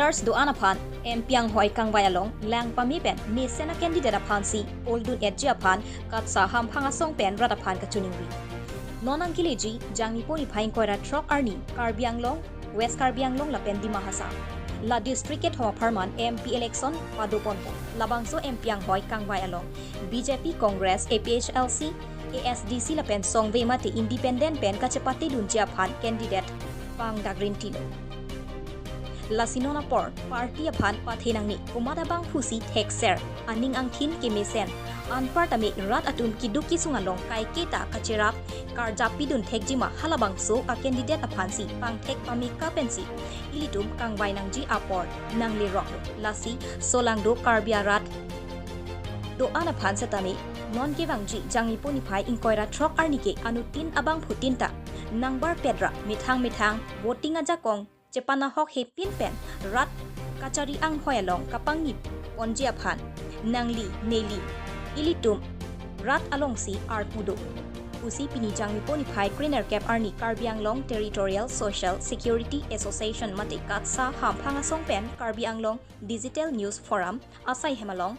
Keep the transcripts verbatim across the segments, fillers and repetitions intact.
Ars do-an aphan M P anghoi kangvai along lang pame pen mesen a candidate aphan si poldun etji aphan KATSA hamphang asong pen rat aphan kachiningri. Non angkeleji Jangmipo niphai ingkoi ra throk arni Karbi Anglong, West Karbi Anglong lapen Dima Hasao la district kethom apharman M P election padoponpo. Labangso M P anghoi kangvai along B J P, Congress, A P H L C, A S D C lapen songve mate independent pen kachepatedunji aphan candidate pangdagrintilo. Lasi non apor party aphan pathenangne komat abangphu si thekser, aning angthin kemesen, anparta me rat atum keduk kesung along kaiketa kacherap karjap pidun thekji ma, halabangso a candidate aphan si pangthek pameka pensi ilitum kangvai nangji apor nanglerok. Lasi solangdo Karbi arat do-an aphan setame non kevangji Jangmipo niphai ingkoi ra throk arni ke anuttin abangphutin ta nangbarpet ra methang methang voting ajakong chepanahok hepin pen rat kachari anghoi along kapangni ponji aphan nangli neli ilitum rat alongsi arpu do pusi pini Jangmipo niphai krenerkep arni Karbi Anglong Territorial Social Security Association mate KATSA hamphang asong pen Karbi Anglong Digital News Forum asai hem along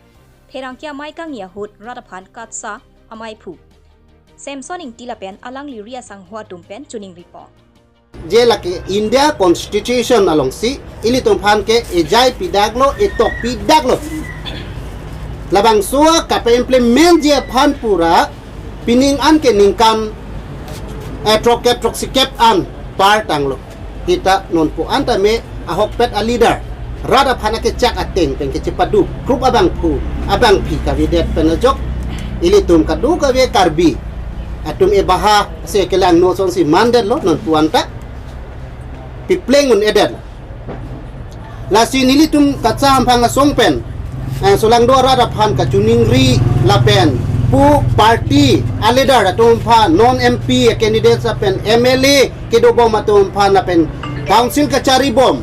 pherangke amei kangni ahut rat aphan KATSA ameiphu Samson Ingti lapen alangli ri asangho atum pen chiningripo. Je lake India Constitution alongsi ilitum aphan ke ejai pidaklo, etok pidaklo. Labangso kape-implement ji aphan pura pining an ke ningkan, eh, throkkep throksikep an par tanglo. Sita non pu-an tame ahokpet a leader rat aphan akechak ateng pen kechepadu group abangphu abangphi kavedet pen ajok ilitum kadokave Karbi atum ebaha se kelangno asonsi mandetlo, non pu-an ta pipleng un-edetlo. Lasi nelitum KATSA hamphang asong pen, eh, solangdo arat aphan kachiningri lapen pu party a leader atum aphan, non M P a candidates lapen M L A kedobom atum aphan lapen council kacharibom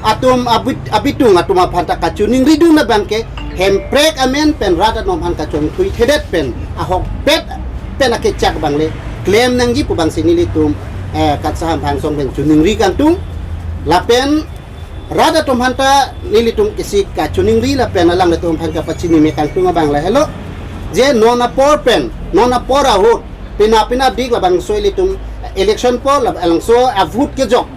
atum abit-, abitung atum aphan ta kachiningridun abang ke Hemprek amen pen rat atum aphan kachongthuithedet pen ahokpet pen akechak abang le klem nangji pu abangsi nelitum, eh, KATSA hamphang asong pen chiningri kangtung. Lapen rat atum aphan ta nelitum isi kachiningri lapen alanglitum aphan kapachini me kangtung abang lahelo. Je non apor pen, non apor ahut, pina pina dik labangso ilitum election po, labangso a vote kejok,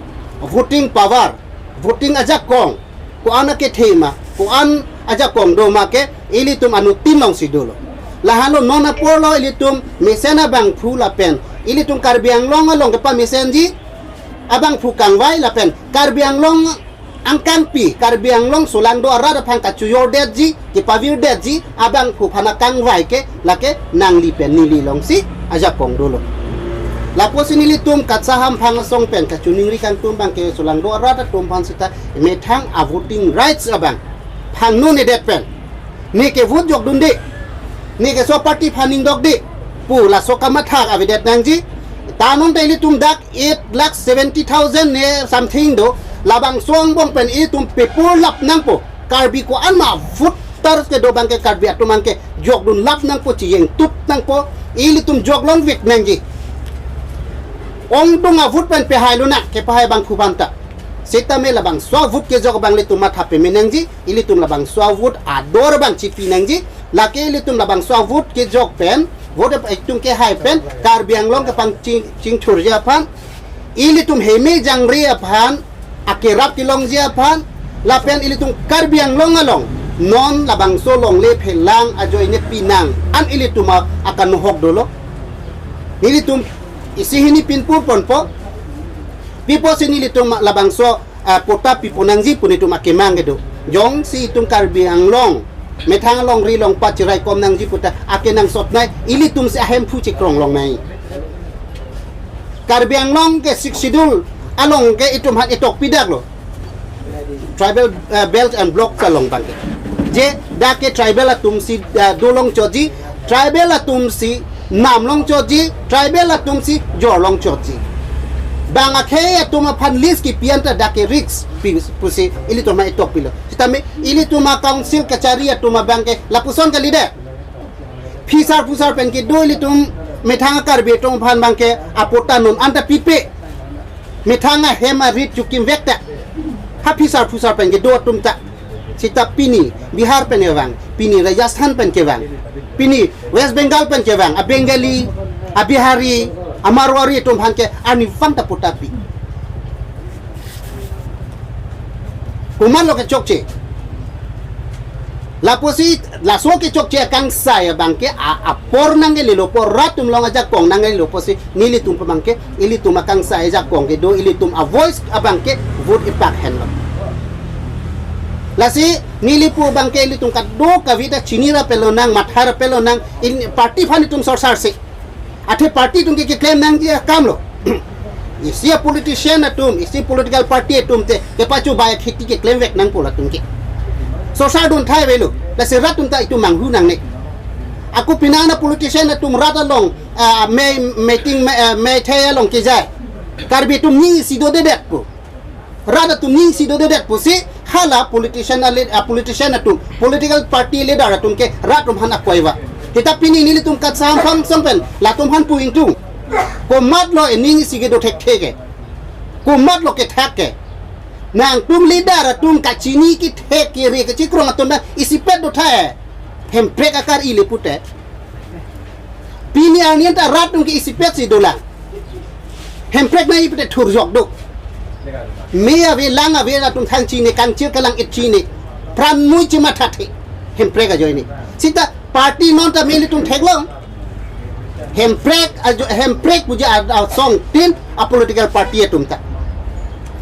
voting power, voting ajakong, ko-an akethe ma, ko-an ajakong do ma ke ilitum anuttin alongsi dolo. Lahenlo non apor lo ilitum mesen abangphu lapen ilitum Karbi Anglong along kepamesenji abangphu kangvai lapen Karbi Anglong angkangpi, Karbi Anglong solangdo arat aphan kachojordetji, kepavirdetji abangphu aphan akangvai ke lake nangli pen neli alongsi ajakong dolo. Lapusi nelitum KATSA hamphang asong pen kachiningri kangtung abang ke solangdo arat atum aphan sita methang a voting rights abang phangno nedet pen, ne ke vote jokdunde, ne ke so party aphan ningdokde pu laso kamatha avedet nangji. Ta non ta ilitum dak eight lakh seventy thousand ne something do, labangso angbong pen ilitum pepur lap nangpo. Karbi ko-an ma voters kedo abang ke Karbi atum abang ke jokdun lap nangpo, chijeng tup nangpo, ilitum joklongvek nangji. Ongdung a vote pen pehai lonang, kepahai abangphu aphan ta. Sitame labangso a vote kejok abang ilitum matha peme nangji, ilitum labangso a vote ador abang chipi nangji, lake ilitum labangso a vote kejok pen, vote itum kehai pen, Karbi Anglong kepangching, chingthurji aphan, ilitum heme jangre aphan, akerap kelongji aphan, lapen ilitum Karbi Anglong along, non labangso longle phelang ajoine pinang, an ilitum a-, akanohok dolo. Nelitum isi hini pinpur ponpo, pipo si nelitum labangso, ah, patta pipo nangji pu nelitum akemang kedo. Jongsi itum Karbi Anglong methang alongri alongpat chiraikom nangji pu ta akenangsot nai, ilitum si ahemphu chikrong longnai. Karbi Anglong ke Sixth Schedule along ke itum aphan etok pidaklo. Tribal, eh, belt and block along abang ke. Je dak ke tribal atum si, eh, dolong chotji, tribal atum si namlong chotji, tribal atum si jorlong chotji. Bang akhei atum aphan list kipi anta dak ke risk pi, pusi ilitum aphan etok pilo. Sitame ilitum a-council kachari atum abang ke lapuson kalidet. Phisar phusar pen kedo ilitum methang a-Karbi atum aphan abang ke apatta non anta pipe. Methang ahem arit chokimvek ta. Aphisar phusar pen kedo atum ta. Seta pini Bihar pen kevang, pini Rajasthan pen kevang, pini West Bengal pen kevang, a Bengali, a Bihari, a Marwari atum aphan ke arnivang ta puta pi. Komatlo kechokche? Lapusi laso kechokche akangsai abang ke a, apor nangkelelopo, rat atum along ajakong nangkelelopo si nelitum abang ke, ilitum akangsai ajakong kedo, ilitum a voice abang ke vote ipak henlo. Lasi neli pu abang ke ilitum kadokave ta chini ra pelonang, matha ra pelonang, in party aphan itum sorsar si. Athe party atum ke keklem nangji akamlo. Isi a politician atum, isi political party atum te kepachobai akheti keklem vek nangpo latum ke. Sorsar dun thai avelo. Lasi rat atum ta itum manghu nangne. Ako penang a politician atum rat along, ah, mei, meeting, mei, ah, mei thai along kejai. Karbi atum aning isi dodedetpo. Rat atum aning isi dodedet pusi hala politician a lead-, a politician atum, political party leader atum ke rat atum aphan akoiva. Seta pini nelitum kangsam phangsong pen latum aphan pu ingtung. Komatlo aning isi kedo thekthe ke? Komatlo kethak ke? Nangtum leader atum kachini kethek kere kachikrong atum na isipet do thai. Hemprek akar ile pute. Pini arni anta rat atum ke isipet si dolang. Hemprek nangji pute thurjok do. Me ave, lang ave, latum thang chini, kangchir kalang-et chini. Pran mui chimathathe. Hemprek ajoine. Seta party non ta nelitum theklong. Hemprek ajo, Hemprek puji a, asongtin a political party atum ta.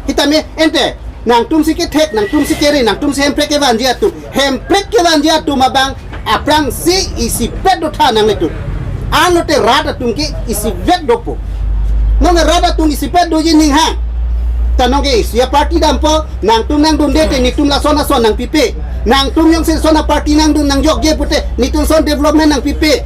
Seta me ante, nangtum si kethek, nangtum si kere, nangtum si Hemprek kevanji atum. Hemprek kevanji atum abang aphrangsi isipet do tha nanglitum. Anlote rat atum ke isipet dopo. Nonke rat atum isipet doji aning hang. Ta nonke isi a party dampo, nangtum nangdunde te netum lason ason nangpipe. Nangtum jongsi lason a party nangdun nangjokje pute, netum lason development nangpipe.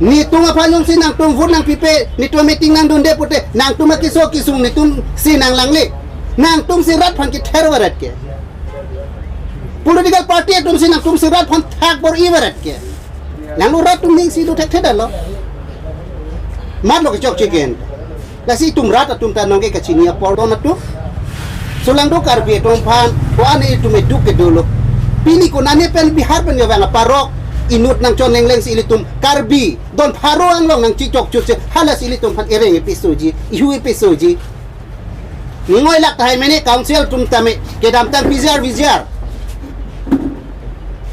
Netum aphan jongsi nangtum vote nangpipe, netum meeting nangdunde pute, nangtum akeso kesung netum si nanglangle. Nangtum si rat aphan kether varet ke? Political party atum si nangtum si rat aphan thak bor-i varet ke? Nanglo rat atum aning isi do thekthe detlo. Matlo kechokche ke? Lasi itum rat atum ta nonke kachini apor don atum. Solang do Karbi atum aphan, ko-an itum eduk kedolo. Pini konane pen Bihar pen kevang aparok inut nangchon lengleng si ilitum Karbi don pharo anglong nangchechok chutse, halasi ilitum aphan ereng episoji, ihu episoji. Ning oilak tahai mene council atum tame kedamtang P G R V G R.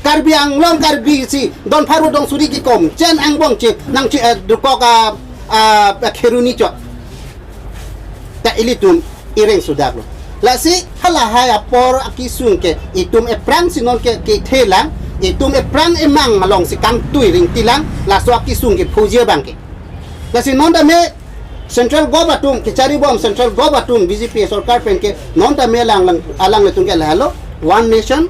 Karbi Anglong Karbi si don pharo don suri kekom chen angbong che nangche, eh, dokok a, a, a kheruni chot. Ta ilitum ereng sudaklo. Lasi halahai apor akesung ke itum ephrangsi nonke kethelang, itum ephrang emang alongsi kangtui ringtilang, laso akesung ke phoji abang ke. Lasi non tame Central Gov atum kecharibom, Central Gov atum B J P sorkar pen ke non tame alang, alang, alanglitum ke lahelo, one nation,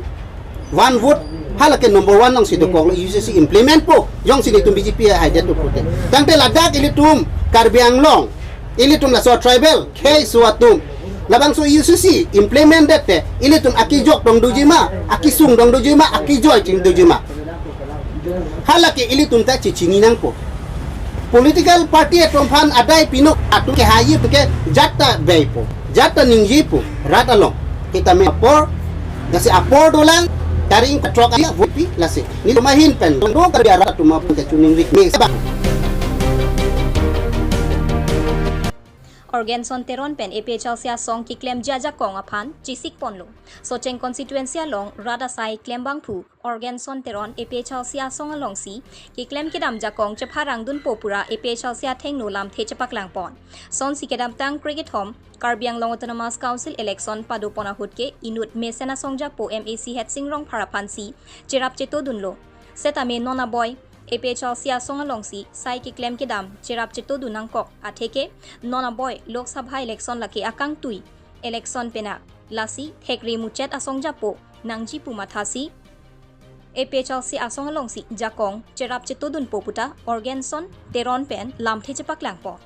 one vote, hala ke number one alongsi dokoklo U C C implement po, jongsi netum B J P haidet pute. Tangte ladak ilitum Karbi Anglong, ilitum laso tribal khei so atum, labangso U C C implement det te, ilitum akejok dong doji ma, akesung dong doji ma, akejoi ching doji ma? Hala ke ilitum ta chechini nangpo. Political party atum aphan adai pinu atum ke haji tu ke jat ta beipo, jat ta ningjepo, rat along. Seta me apor, lasi apor dolang, taring katrok aja vote pi, lasi. Nelitum ahin pen, do Karbi arat atum aphan kachiningri me sebang. Orgenson Teron pen A P H L C asong keklemji ajakong aphan chesik ponlo. Socheng constituency along rat asai klembangphu Orgenson Teron A P H L C asong alongsi keklem kedam jakong chepharang dunpo pura A P H L C athengno lamthe chepaklangpon. Sonsi kedamtang krekethom Karbi Anglong Autonomous Council election padopon ahut ke inut mesen asong japo M A C Hetsing Rongphar aphansi cherap cheto dunlo. Setame non aboi A P H L C asong alongsi sai keklem kedam cherap cheto dun nangkok atheke non aboi Lok Sabha election lake akangtui election penak, lasi thekre muchet asong japo nangji pu mathasi A P H L C asong alongsi jakong cherap cheto dunpo puta Orgenson Teron pen lamthe chepaklangpo.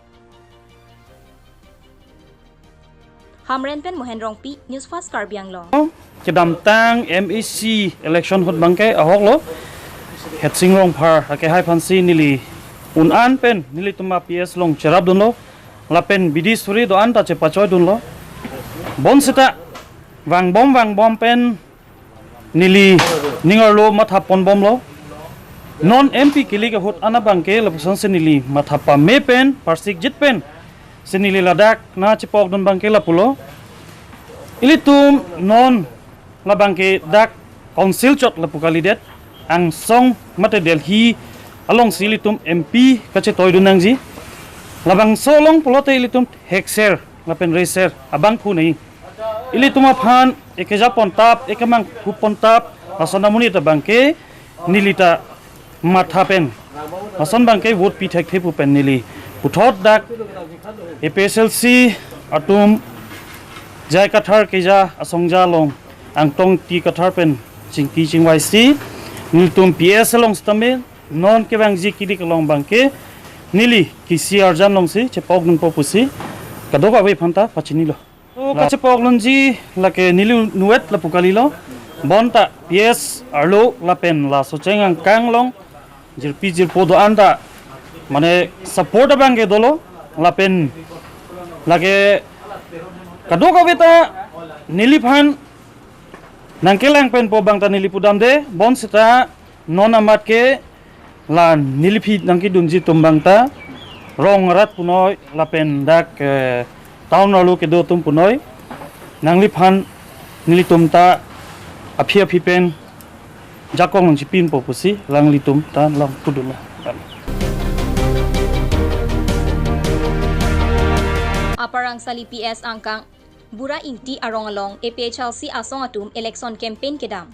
Hamren pen Mohen Rongpi, News Fast Karbi Anglong. Kedamtang M A C election ahut abangke ahoklo, Hetsing Rongphar akehai aphansi neli un-an pen nelitum a P S along cherap dunlo, lapen bidi suri do-an ta chepachoi dunlo. Bonseta vangbom vangbom pen neli ning arlo matha ponbomlo. Non M P kili ahut an abangke lapuson si neli matha pame pen parsikjit pen si neli ladak nangchepokdun abangke lapulo. Ilitum non labangke dak council chot lapu kalidet, angsong mate Delhi alongsi ilitum M P kachetoidun nangji. Labangso along pulote ilitum hekser lapen reser abangphu nai. Ilitum aphan ekeja pontap, ekemang hu pontap, lason amonit abangke neli ta matha pen, lason abangke vote pi thekthe pu pen neli puthot dak A P H L C atum J I Kathar keja asongja along Angtong Ingti Kathar pen chingki chingvaisi nelitum P S along sitame non kevangji kidik along abangke neli kisi arjan alongsi chepokdunpo pusi kadokave aphanta pachinilo. So, la- kachepokdunji lake neli nuet lapu kalilo. Bonta P S arlo lapen laso cheng angkang along jirpi jirpo do-an ta mane support abangke dolo lapen lake kadokave ta neliphan nangkelang penpo abang ta neli pudamde, bonseta non amat ke la neliphi nangkedunji atum abang ta rong arat punoi lapen dak, eh, town arlo kedo atum punoi nangliphan nelitum ta aphi aphi pen jakong nangchipinpo pusi nanglitum ta lang pudunlo. Upper Rangsali P S angkang Bura Ingti arong along A P H L C asong atum election campaign kedam.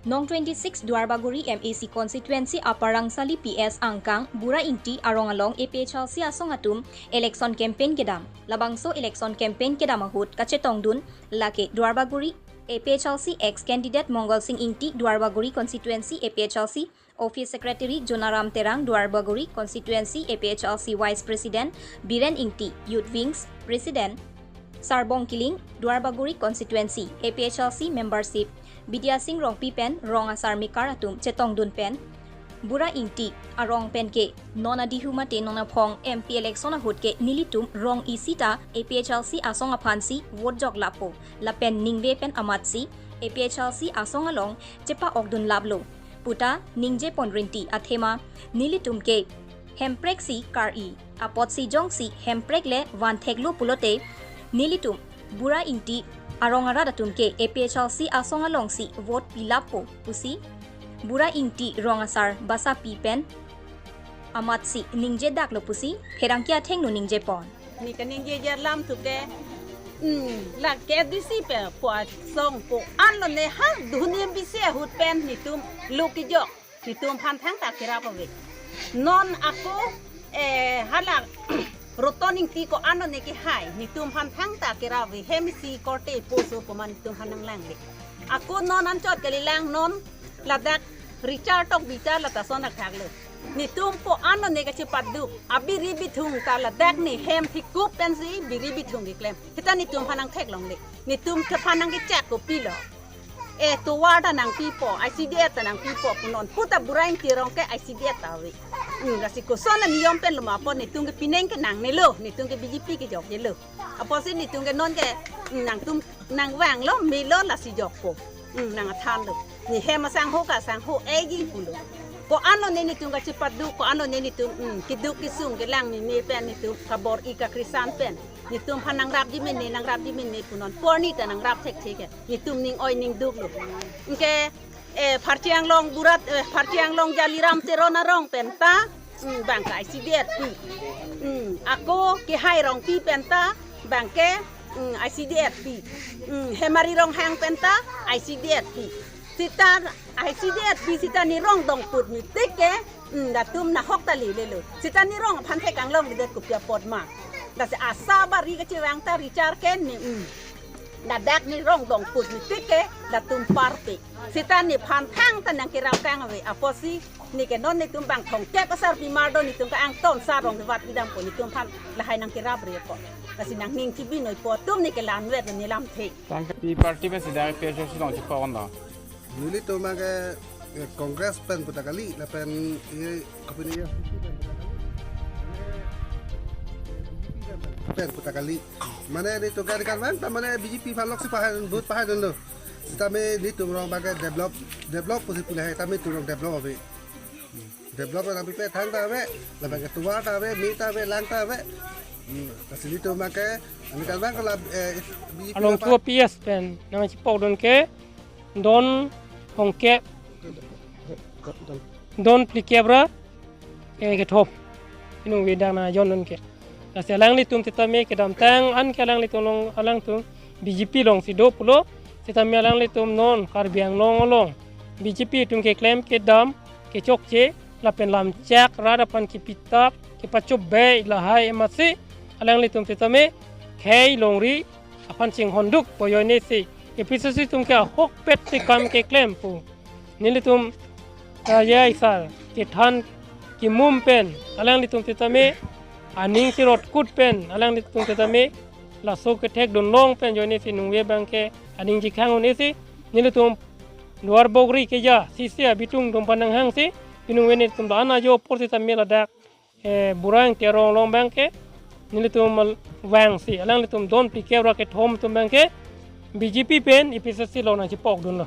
Non twenty-six Duarbagori M A C constituency Upper Rangsali P S angkang Bura Ingti arong along A P H L C asong atum election campaign kedam. Labangso election campaign kedam ahut kachetongdun lake Duarbagori A P H L C ex candidate Mongal Sing Ingti, Duarbagori constituency A P H L C Office Secretary Jonaram Terang, Duarbagori constituency A P H L C Vice President Biren Ingti, Youth Wings President Sarbong Kiling, Duarbagori constituency A P H L C membership Bidya Sing Rongpi pen rong asar mekar atum chetongdun pen Bura Ingti arong pen ke non adihu mate non aphong M P election ahut ke nelitum rong isi ta A P H L C asong aphansi vote jok lapo lapen ningve pen amatsi A P H L C asong along chepa-okdun laplo puta ningje pon rinti athema nelitum ke hemprek si kar-i apotsi jongsi hemprek le van theklo pulote nelitum Bura Ingti arong arat atum ke A P H L C asong alongsi vote pi lapo pusi Bura Ingti rong asar basapi pen amatsi ningje daklo pusi pherangke athengno ningje pon. Ne kaningje alam thu ke, hmm, la ke A D C pen pu asong ko-an lone ha dunia bisi ahut pen netum lo kejok, netum aphan thangta kerap ave. Non ako, eh, hala Roton Ingti ko-an lone kehai, netum aphan thangta kerap ave. Hem isi korte poso komat netum aphan nanglangle. Ako non anchot kalilang non ladak Richard Tokbi ta lata son athak lo. Netum ko-an lone kachepaduk, abiri bithung ta ladak ne hem thikup pensi biri bithung keklem. Seta netum aphan nangtheklongle. Netum aphan nangkechak kopilo. Eh, tovar ta nangpipo, I C D F ta nangpipo punon. Puta Bura Ingti arong ke I C D F ta ave. Hmm, lasi koson aniyom pen loma apot netum ke pining ke nangnelo, netum ke B J P kejokjelo. Apotsi netum ke non ke, hmm, nangtum nangvanglo, melo lasi jokpo. Hmm, nang athanlo. Ne hem asangho ka asangho egi pulo. Ko-an lone netum kachepaduk, ko-an lone netum, hmm, keduk kesung kelang meme pen netum kabor-i kakrisan pen. Netum aphan nangrapji mene, nangrapji mene punon. Porni ta nangrap thekthe ke. Netum ning oi ning duklo. Anke, eh, Pharchi Anglong Burat, eh, Pharchi Anglong Jaliram Teron arong pen ta, hmm, bang ke I C D F pi. Hmm, ako kehai Rongpi pen ta, bang ke, hmm, I C D F pi. Hmm, Hemari Ronghang pen ta, I C D F pi. Seta I C D F pi seta ne rong dongput metik ke, hmm, latum nahok ta lelelo. Seta ne rong aphan thek anglong ledet kopi apot ma. Lasi asa bari kachevang ta Richard ke ne, hmm. Ladak ne rong dongput metik ke latum parpe. Seta nephan thangta nangkerap kang ave apotsi ne ke non netum bang thomkep asar pimar do netum ke angton sa rong kevat bidam ko netum aphan lahai nangkerap re ko. Lasi nangning chibi noi po atum ne ke lamvet ne lamthe. Tangka pi party pen sida A P H L C along chepa-on do? Nelitum ke, eh, Congress pen puta kali, lapen, eh, kopi ni ya, Pen puta kali. Mane nelitum ke kan bang, ta mane B J P aphan loksi pahai, vote pahaidunlo. Sitame nelitum rong abangke develop, develop pusi pu lahai, tame nelitum rong develop ave. Develop abangke thang ta ave, labangke tovar ta ave, me ta ave, lang ta ave. Hmm, lasi nelitum abangke, ani kan bang ke la, eh, B J P along la pa- two P S pen, nang chipokdun ke, don hongke, don phlikep ra, eh, kethom. Inung vedak na jon non ke. Lasi alanglitum sitame kedamtang an ke alanglitum along, alangtum B J P alongsi do pulo. Sitame alanglitum non Karbi Anglong along B J P atum keklem kedam kechokche lapen lamchak rat aphan kepitap kepachobei lahai amatsi alanglitum sitame khei longri aphan chinghonduk po ajoinesi A P C C atum ke ahokpet si kam keklem pu. Nelitum, ah, ya isa kethan kemum pen alanglitum sitame aning chirotkut pen alanglitum sitame laso kethekdun long pen ajoinesi nungve abangke aning chikhang un-esi nelitum Duarbagori keja sisi abitung atum aphan nanghangsi pinung ve nelitum do-an ajo apor sitame ladak, eh, Burang Terong along abangke nelitum vangsi alanglitum don phlikep ra kethom atum abangke B J P pen A P C C along nang chipokdunlo.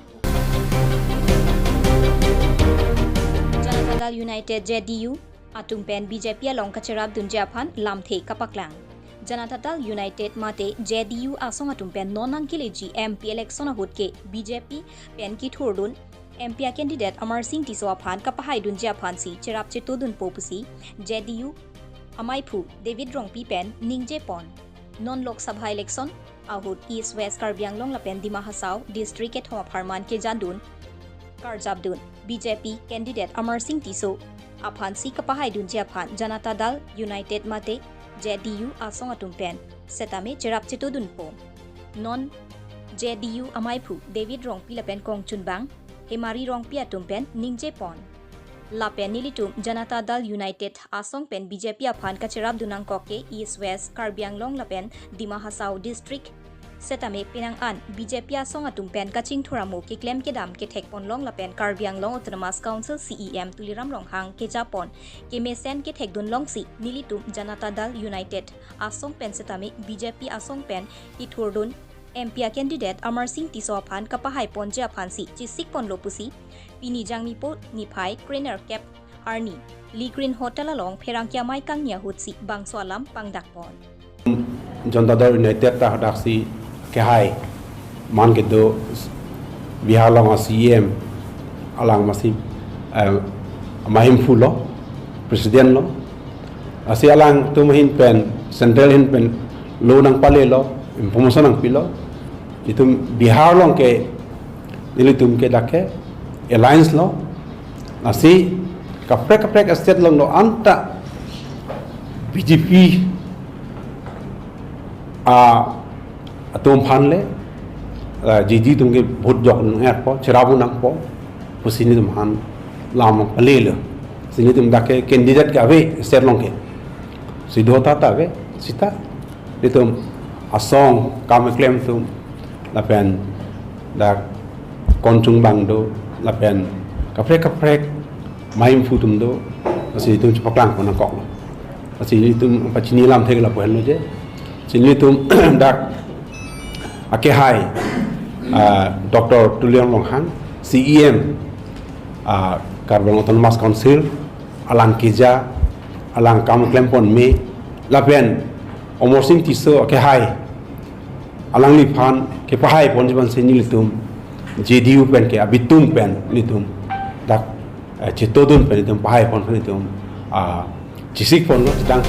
Janata Dal United, J D U, atum pen B J P along kacherapdunji aphan lamthe kapaklang. Janata Dal United mate J D U asong atum pen non nangkeleji M P election ahut ke B J P pen kethurdun M P a candidate Amarsing Tisso aphan kapahaidunji aphansi cherap chetodunpo pusi J D U amaiphu David Rongpi pen ningjepon. Non Lok Sabha election ahut East West Karbi Anglong lapen Dima Hasao district kethom apharman kejandun karjapdun B J P candidate Amarsing Tisso aphansi kapahaidunji aphan Janata Dal United mate J D U asong atum pen setame cherap chetodunpo. Non J D U amaiphu David Rongpi lapen kongchunbang Hemari Rongpi atum pen ningjepon. Lapen nelitum Janata Dal United asong pen B J P aphan kacherapdun nangkok ke East West Karbi Anglong lapen Dima Hasao district setame penang an B J P asong atum pen kachingthur amo keklem kedam kethekponlong lapen Karbi Anglong Autonomous Council C E M Tuliram Ronghang kejapon kemesen kethekdunlongsi nelitum Janata Dal United asong pen setame B J P asong pen kethurdun M P a candidate Amarsing Tisso aphan kapahaiponji aphansi chesikponlo pusi pini Jangmipo niphai krenerkep arni Lee Green Hotel along pherangke amei kangni ahutsi bangso alam pangdakpon. Janata Dal United ta hadaksi kehai man kedo Bihar along a C E M alang masi, eh, amei hemphu lo, president lo. Lasi alangtum ahin pen, central ahin pen lo nangpalelo, information nangpilo. Itum Bihar along ke, nelitum ke dak ke alliance lo. Lasi kaprek kaprek state along do-an ta B J P a, atum aphan le, ah, J D U atum ke vote jok nangpo, cherapdun nangpo pusi nelitum aphan lam palelo. Lasi nelitum dak ke candidate ke ave state along ke. Si do ta ta ave, sita nelitum asong kam keklem atum lapen dak kongchunbang do lapen kaprek kaprek amei hemphu atum do, lasi itum chepaklangpon nangkoklo. Lasi itum pachini lamthe ke lapu henlo je. Lasi nelitum dak akehai, ah, Doctor Tuliram Ronghang, C E M, ah, Karbi Anglong Autonomous Council, alang keja, alang kam klempon me, lapen Amarsing Tisso akehai, alangliphan kepahaiponji aphansi nelitum J D U pen ke abitung pen nelitum dak, eh, chetodun pen nelitum pahaipon pen nelitum, ah, chesikponlo, chetang.